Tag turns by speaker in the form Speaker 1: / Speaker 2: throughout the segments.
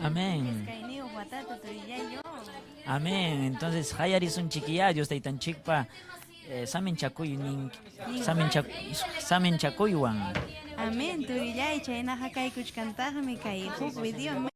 Speaker 1: Amén.
Speaker 2: 22 watata turillay.
Speaker 1: Amén. Entonces, hayarisunchikyá Dios taytanchikpa saminchakuynin saminchakuywan.
Speaker 2: Amén, turillay, chaynaqa kaykuchkantaqmi kay huk video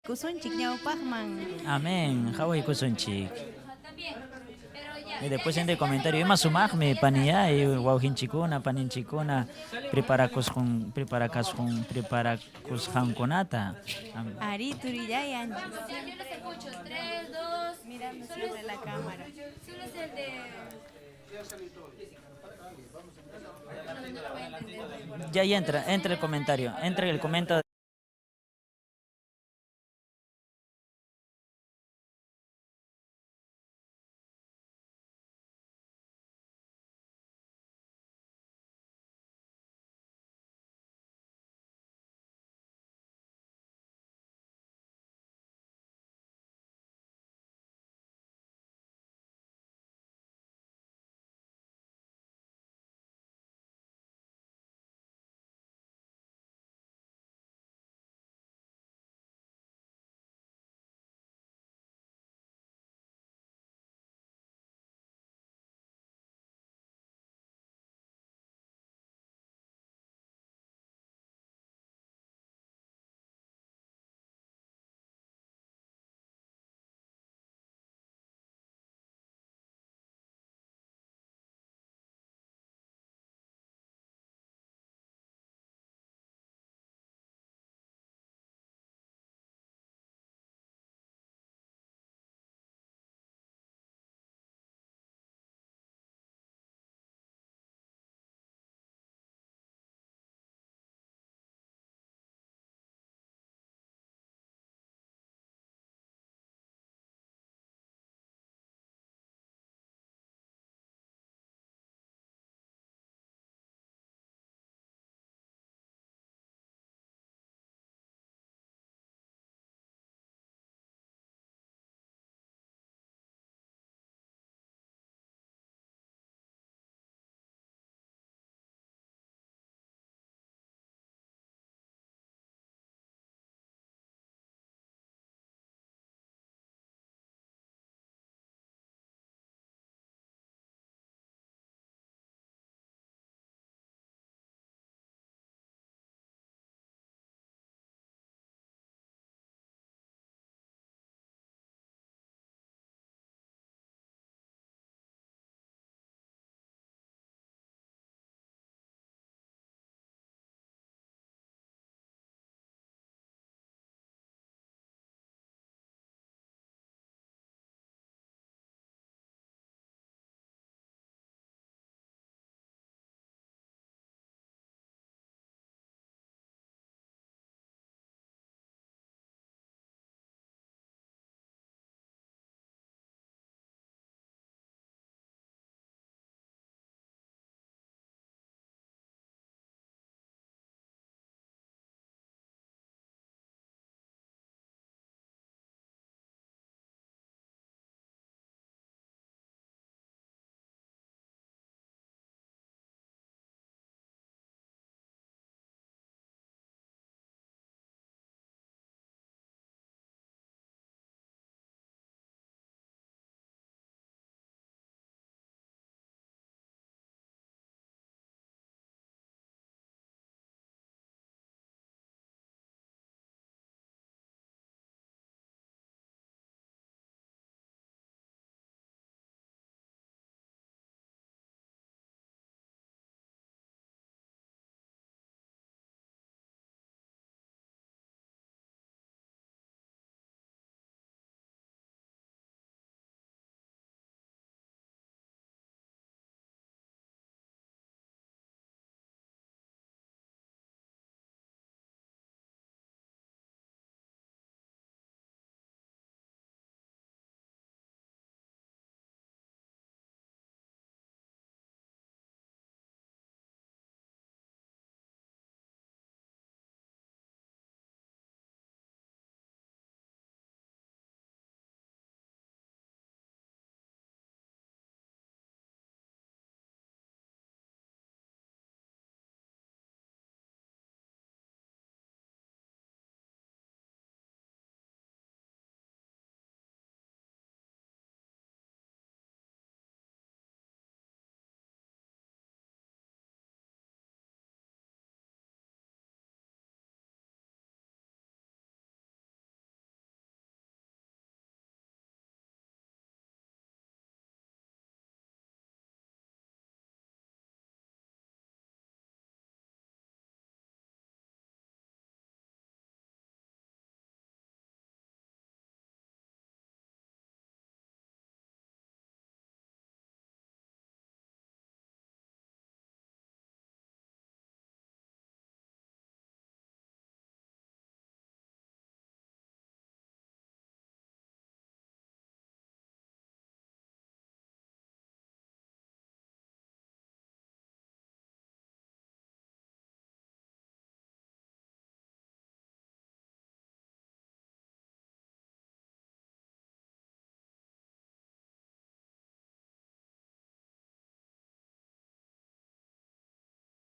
Speaker 2: kusunchik ñawpaqman.
Speaker 1: Amén. Hawaykusunchik. Y después en el comentario, ima sumaqmi paniyay wawqinchikuna, paninchikuna preparakusqan preparakusqan preparakusqankunata.
Speaker 2: Ari turillay ancha.
Speaker 3: Yo los escucho. 3, 2,
Speaker 2: Mirando siempre la cámara.
Speaker 3: Solo es el de. No, no lo voy a entender.
Speaker 1: Ya, ya entra el comentario, entra el comentario.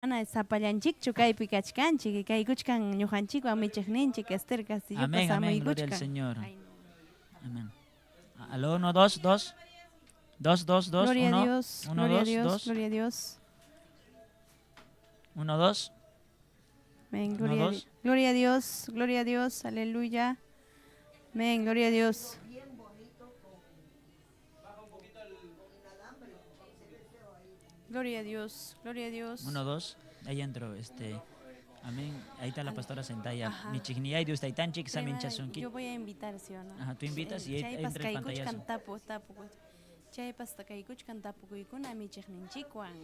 Speaker 2: Mana sapallanchikchu kaypi kachkanchik, kaykuchkan ñuqanchikwan michiqninchik Esther Castillopas
Speaker 1: Amén, amén, gloria al
Speaker 2: hamuykuchkan.
Speaker 1: Señor. Amén. Aló, 1, 2, 2. 2, 2, 2,
Speaker 2: Gloria a
Speaker 1: 1,
Speaker 2: Dios,
Speaker 1: 1,
Speaker 2: gloria a
Speaker 1: 2,
Speaker 2: Dios,
Speaker 1: 2,
Speaker 2: gloria a Dios.
Speaker 1: 1, 2.
Speaker 2: Amén,
Speaker 1: 1,
Speaker 2: gloria, a
Speaker 1: 2.
Speaker 2: gloria a Dios, gloria a Dios, aleluya. Amén, gloria a Dios. Gloria a Dios, gloria a Dios.
Speaker 1: 1, 2. Ahí entró, este. Amén. Ahí está la pastora sentada ya.
Speaker 2: Ajá.
Speaker 1: Michigniyay Dios taytanchik
Speaker 2: Prima,
Speaker 1: saminchasunki.
Speaker 2: Yo voy a invitar, ¿sí o no?
Speaker 1: Ajá, tú invitas y ahí
Speaker 2: Chaypas
Speaker 1: entra el
Speaker 2: kaykuchkan
Speaker 1: pantallazo.
Speaker 2: tapu, tapu. Chaypas kaykuchkan tapukuykuna michiqninchikwan.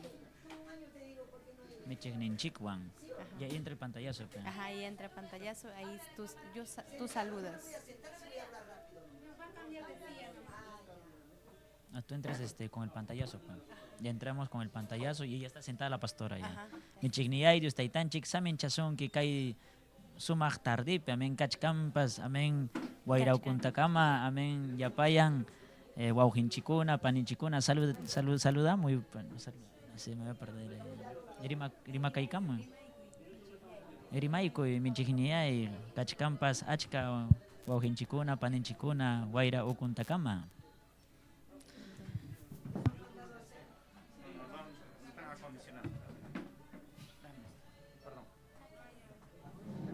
Speaker 1: Michigninchikwan. Y ahí entra el pantallazo. pe.
Speaker 2: Ajá, ahí entra pantallazo, ahí tú, yo, tú saludas.
Speaker 1: Ah, tú entras con el pantallazo. Pe. Ya entramos con el pantallazo y ya está sentada la pastora ya.
Speaker 2: Ajá.
Speaker 1: Michigniyay Dios taytanchik saminchasunki kay sumaq tardipi, amén kachkampas, amén wayraukuntakama, amén yapayan wawqinchikuna, paninchikuna, salud, salud, saludamuy, se me va a perder. Rimakaykamuy. Rimaykuy michigniyay kachkampas achka wawqinchikuna, paninchikuna, wayra ukuntakama.